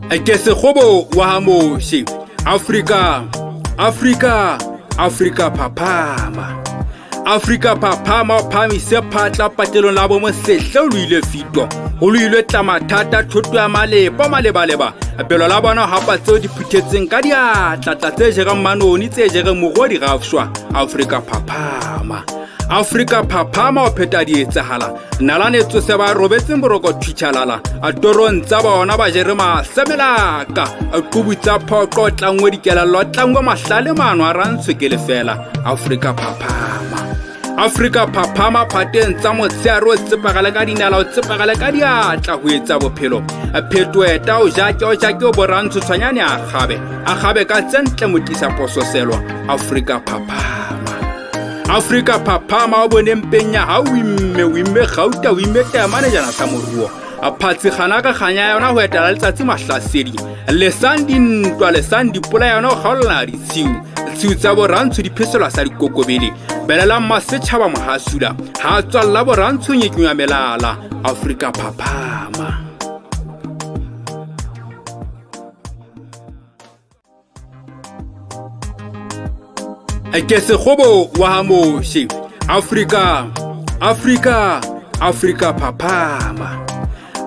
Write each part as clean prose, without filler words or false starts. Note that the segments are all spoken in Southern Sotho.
Ke sekgobo wa ha Moshe. Afrika, Afrika, Afrika phaphama. Afrika phaphama o phahamise phatla patelong la bomosehle o loile fito. Ho loilwe tlamathata thoto ya malepa malebaleba. Pelo la bona hapa tseo di phuthetseng ka diatla tse jereng manoni tse jereng moruo di rafshwa. Afrika phaphama. Afrika phaphama o pheta di etsahala. Nalane tsose ba robetseng boroko thitjhalala. A torong tsa bona ba jere masemelaka. A qubu tsa phoqo tlangwe dikelello tlangwe mahlale mano a rantsho ke lefela. Afrika phaphama. Afrika phaphama phateng tsa motshehare o tsepagale ka dinala o tsepagale ka diatla ho etsa bophelo. Phetoeta o jake o jake o borantsho tshwanyane a kgabe. A kgabe ka tse ntle motlisa pososelwa. Afrika phaphama. Afrika phaphama o bone mpeng ya hao o imme o imme gauta o imme taemane jana sa moruo. A phatsi kgana ka kganya ya yona ho etela letsatsi mahlasedi. Lesang dintwa lesang dipola yona ho kgaolana ditshiu. Tshiu tsa borantsho di pheselwa sa dikokobele. Belelang masetjhaba mohasula. Ha tswalla borantsho nyekenywa melala. Afrika phaphama. Ke sekgobo wa ha Moshe. Afrika, Afrika, Afrika phaphama.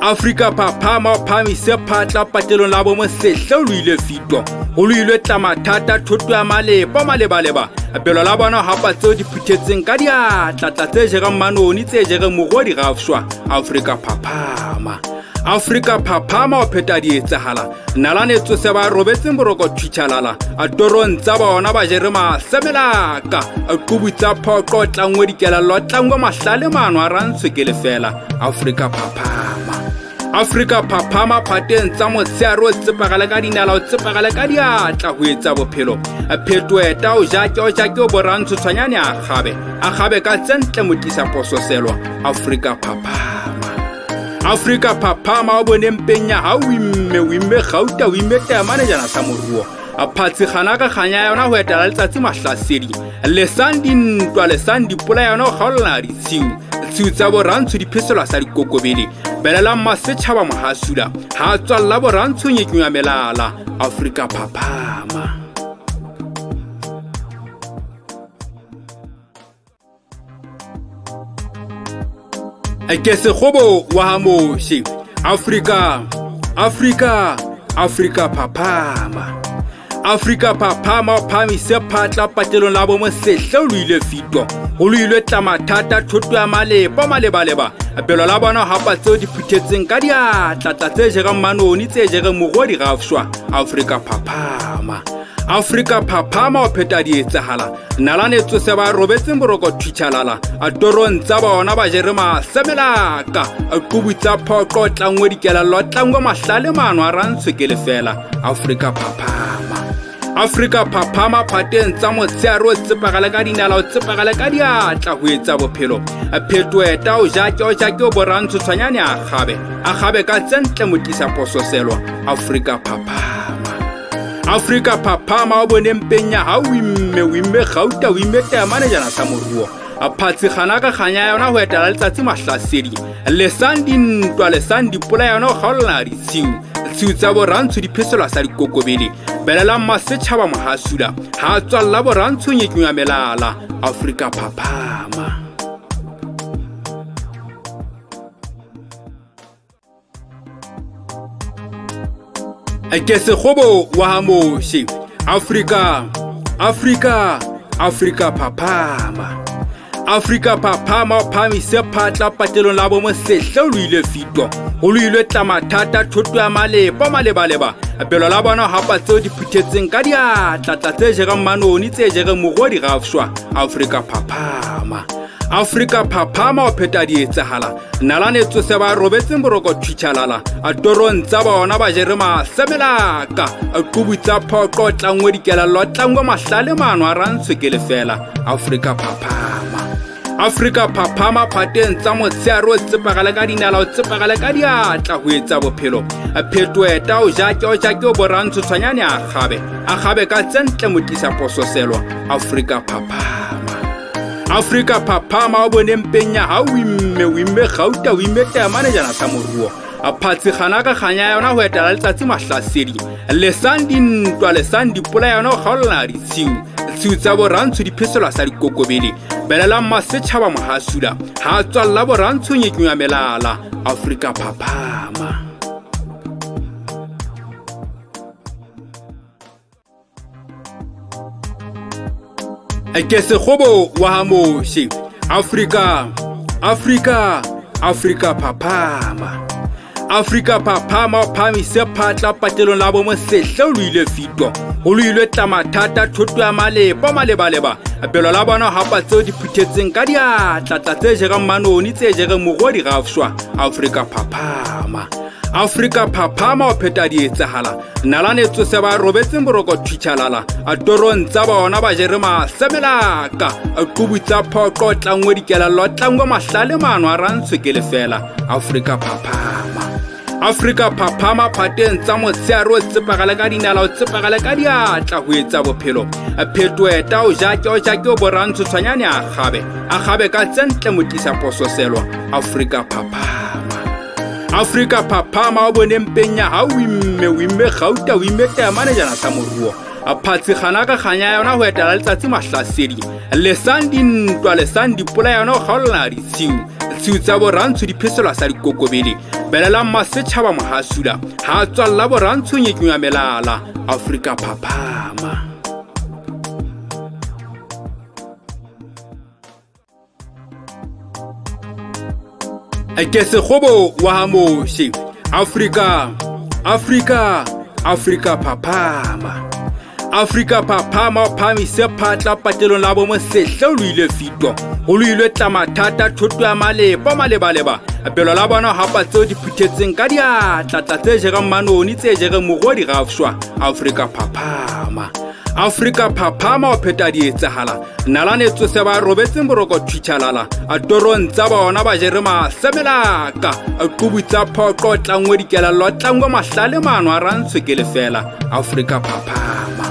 Afrika phaphama o phahamise phatla patelong la bomosehle o loile fito. Ho loilwe tlamathata thoto ya malepa malebaleba. Pelo la bona hapa tseo di phuthetseng ka diatla tse jereng manoni tse jereng moruo di rafshwa. Afrika phaphama. Afrika phaphama o pheta di etsahala. Nalane tsose ba robetseng boroko thitjhalala. A torong tsa bona ba jere masemelaka. A qubu tsa phoqo tlangwe dikelello tlangwe mahlale mano a rantsho ke lefela. Afrika phaphama. Afrika phaphama phateng tsa motshehare o tsepagale ka dinala o tsepagale ka diatla ho etsa bophelo. Phetoeta o jake o jake o borantsho tshwanyane a kgabe. A kgabe ka tse ntle motlisa pososelwa. Afrika phaphama. Afrika phaphama o bone mpeng ya hao o imme o imme gauta o imme taemane jana sa moruo. A phatsi kgana ka kganya ya yona ho etela letsatsi mahlasedi. Lesang dintwa lesang dipola yona ho kgaolana ditshiu. Tshiu tsa borantsho di pheselwa sa dikokobele. Belelang masetjhaba mohasula. Ha tswalla borantsho nyekenywa melala. Afrika phaphama. Ke sekgobo wa ha Moshe. Afrika, Afrika, Afrika phaphama. Afrika phaphama o phahamise phatla patelong la bomosehle o loile fito. Ho loilwe tlamathata thoto ya malepa malebaleba. Pelo la bona hapa tseo di phuthetseng ka diatla tse jereng manoni tse jereng moruo di rafshwa. Afrika phaphama. Afrika phaphama o pheta di etsahala. Nalane tsose ba robetseng boroko thitjhalala. A torong tsa bona ba jere masemelaka. A qubu tsa phoqo tlangwe dikelello tlangwe mahlale mano a rantsho ke lefela. Afrika phaphama. Afrika phaphama phateng tsa motshehare o tsepagale ka dinala o tsepagale ka diatla ho etsa bophelo. Phetoeta o jake o jake o borantsho tshwanyane a kgabe. A kgabe ka tse ntle motlisa pososelwa. Afrika phaphama. Afrika phaphama o bone mpeng ya hao o imme o imme gauta o imme taemane jana sa moruo. A phatsi kgana ka kganya ya yona ho etela letsatsi mahlasedi. Lesang dintwa lesang dipola yona ho kgaolana ditshiu. Tshiu tsa borantsho di pheselwa sa dikokobele. Belelang masetjhaba mohasula. Ha tswalla borantsho nyekenywa melala. Afrika phaphama. Ke sekgobo wa ha Moshe. Afrika, Afrika, Afrika phaphama. Afrika phaphama o phahamise phatla patelong la bomosehle o loile fito. Ho loilwe tlamathata thoto ya malepa malebaleba. Pelo la bona hapa tseo di phuthetseng ka diatla tse jereng manoni tse jereng moruo di rafshwa. Afrika phaphama. Afrika phaphama o pheta di etsahala. Nalane tsose ba robetseng boroko thitjhalala. A torong tsa bona ba jere masemelaka. A qubu tsa phoqo tlangwe dikelello tlangwe mahlale mano a rantsho ke lefela. Afrika phaphama. Afrika phaphama phateng tsa motshehare o tsepagale ka dinala o tsepagale ka diatla ho etsa bophelo. Phetoeta o jake o jake o borantsho tshwanyane a kgabe. A kgabe ka tse ntle motlisa pososelwa. Afrika phaphama. Afrika phaphama o bone mpeng ya hao o imme o imme gauta o imme taemane jana sa moruo. Phatsi kgana ka kganya ya yona ho etela letsatsi mahlasedi. Lesang dintwa, lesang dipola yona ho kgaolana ditshiu. Tshiu tsa borantsho di pheselwa sa dikokobele. Belelang masetjhaba mohasula. Ha tswalla borantsho nyekenywa melala. Afrika phaphama. Ke sekgobo wa ha Moshe. Afrika, Afrika, Afrika phaphama. Afrika phaphama o phahamise phatla patelong la bomosehle o loile fito. Ho loilwe tlamathata thoto ya malepa malebaleba. Belo la bona hapa tseo di phuthetseng ka diatla tse jereng manoni tse jereng moruo di rafshwa. Afrika phaphama. Afrika phaphama o pheta di etsahala. Nalane tsose ba robetseng boroko thwitjhalala. A torong tsa bona ba jere masemelaka. A qubu tsa phoqo tlangwe dikelello tlangwe mahlale mano a rantsho ke lefela. Afrika phaphama. Afrika phaphama phateng tsa motshehare o tsepagale ka dinala o tsepagale ka diatla ho etsa bophelo. Phetoeta o jake o jake o borantsho tshwanyane a kgabe. A kgabe ka tse ntle motlisa pososelo. Afrika phaphama. Afrika phaphama o bone mpeng ya ha o imme o imme gauta o imme taemane jana sa moruo. Phatsi kgana ka kganya ya yona ho etela letsatsi mahlasedi. Lesang dintwa, lesang dipola yona ho kgaolana ditshiu. Tshiu tsa borantsho di pheselwa sa dikokobele. Belelang masetjhaba mohasula. Ha tswalla borantsho nyekenywa melala. Afrika phaphama. Ke sekgobo wa ha Moshe. Afrika, Afrika, Afrika phaphama. Afrika phaphama o phahamise phatla patelong la bomosehle o loile fito. Ho loilwe tlamathata thoto ya malepa malebaleba. Belo la bona hapa tseo di phuthetseng ka diatla tse jereng manoni tse jereng moruo di rafshwa. Afrika phaphama. Afrika phaphama o pheta di etsahala. Nalane tsose ba robetseng boroko thwitjhalala. A torong tsa bona ba jere masemelaka. A qubu tsa phoqo tlangwe dikelello tlangwe mahlale mano a rantsho ke lefela. Afrika phaphama.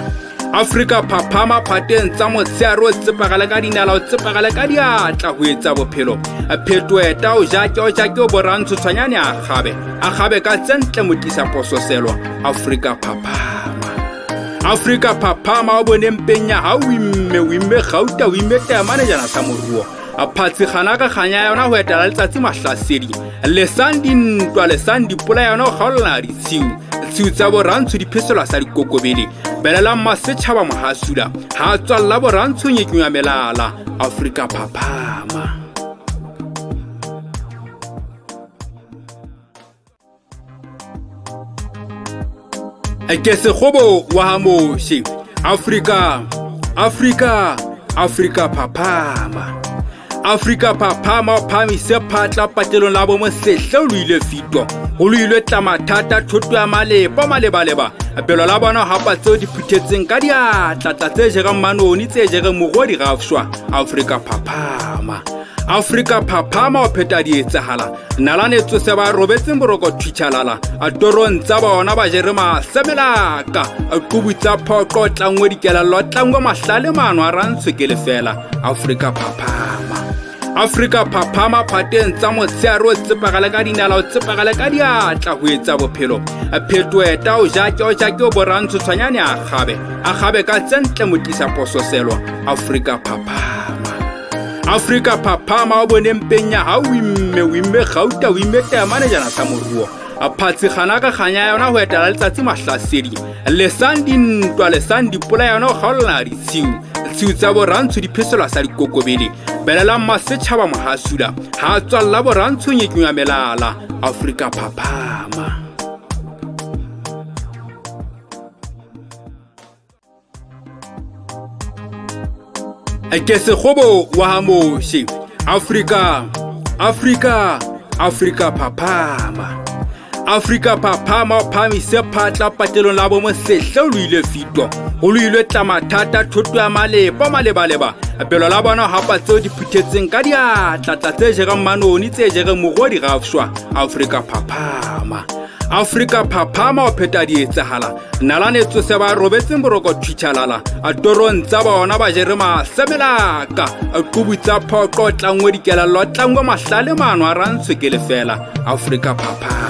Afrika phaphama phateng tsa motshehare o tsepagale ka dinala o tsepagale ka diatla ho etsa bophelo. Phetoeta o jake o jake o borantsho tshwanyane a kgabe. A kgabe ka tse ntle motlisa pososelo. Afrika phaphama. Afrika phaphama o bone mpeng ya ha o imme o imme gauta o imme taemane jana sa moruo. Phatsi kgana ka kganya ya yona ho etela letsatsi mahlasedi. Lesang dintwa, lesang dipola yona ho kgaolana ditshiu. Tshiu tsa borantsho di pheselwa sa dikokobele. Belelang masetjhaba mohasula. Ha tswalla borantsho nyekenywa melala. Afrika phaphama. Ke sekgobo wa ha Moshe. Afrika, Afrika, Afrika phaphama. Afrika phaphama o phahamise phatla patelong la bomosehle o loile fito. Ho loilwe tlamathata thoto ya malepa malebaleba. Belo la bona hapa tseo di phuthetseng ka diatla tse jereng manoni tse jereng moruo di rafshwa. Afrika phaphama. Afrika phaphama o pheta di etsahala. Nalane tsose ba robetseng boroko thwitjhalala. A torong tsa bona ba jere masemelaka. A qubu tsa phoqo tlangwe dikelello tlangwe mahlale mano a rantsho ke lefela. Afrika phaphama. Afrika phaphama phateng tsa motshehare o tsepagale ka dinala o tsepagale ka diatla ho etsa bophelo. Phetoeta o jake o jake o borantsho tshwanyane a kgabe. A kgabe ka tse ntle motlisa pososelo. Afrika phaphama. Afrika phaphama o bone mpeng ya ha o imme o imme gauta o imme taemane jana sa moruo. Phatsi kgana ka kganya ya yona ho etela letsatsi mahlasedi. Lesang dintwa, lesang dipola yona ho kgaolana ditshiu. Tshiu tsa borantsho di pheselwa sa dikokobele. Belelang masetjhaba mohasula. Ha tswalla borantsho nyekenywa melala. Afrika phaphama. Ke sekgobo wa ha Moshe. Afrika, Afrika, Afrika phaphama. Afrika phaphama o phahamise phatla patelong la bomosehle o loile fito. Ho loilwe tlamathata thoto ya malepa malebaleba. Belo la bona hapa tseo di phuthetseng ka diatla tse jereng manoni tse jereng moruo di rafshwa. Afrika phaphama. Afrika phaphama o pheta di etsahala. Nalane tsose ba robetseng boroko thwitjhalala. A torong tsa bona ba jere masemelaka. A qubu tsa phoqo tlangwe dikelello tlangwe mahlale mano a rantsho ke lefela. Afrika phaphama.